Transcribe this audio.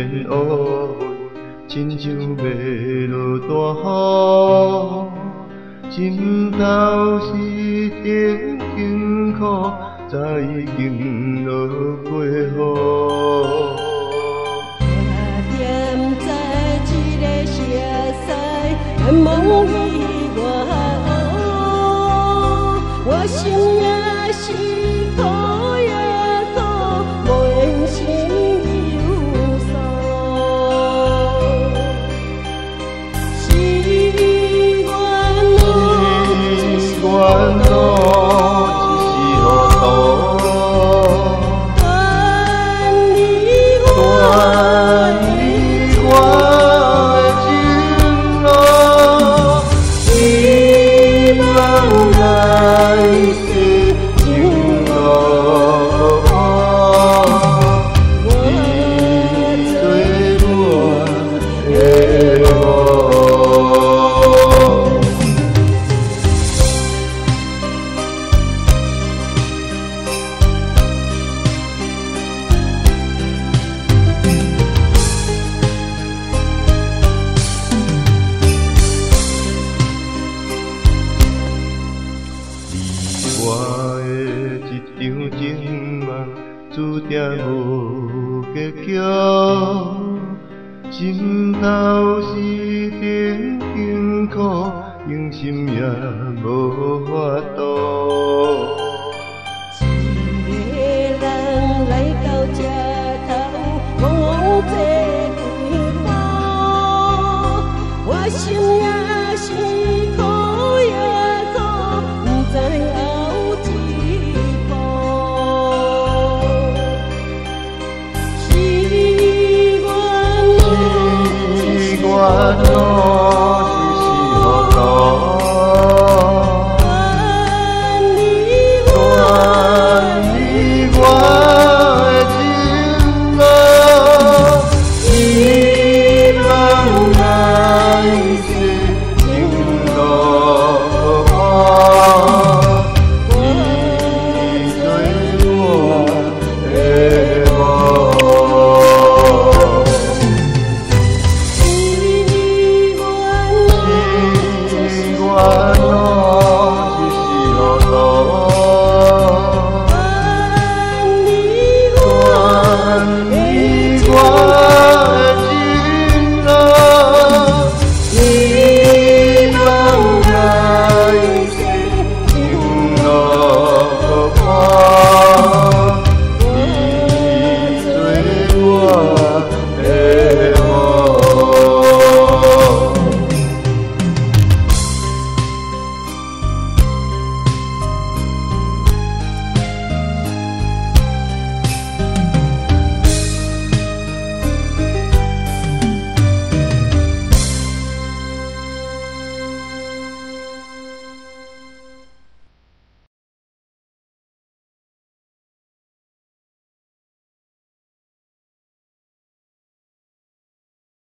然乌云，亲像欲落大雨。心头是痛辛苦，早已经落过雨。踮在这个熟似，难忘伊我我心也是苦也苦，无缘心有数。是缘路，是缘路，一时糊涂。断你我断你我的情路，希望来世情路无，我你做我的某。你我的一场情梦，注定无结局。心头是痛辛苦，用心也无法度。一个人来到这头，茫茫这几步，我心也是苦也苦，不知后一步。是缘路，是缘路，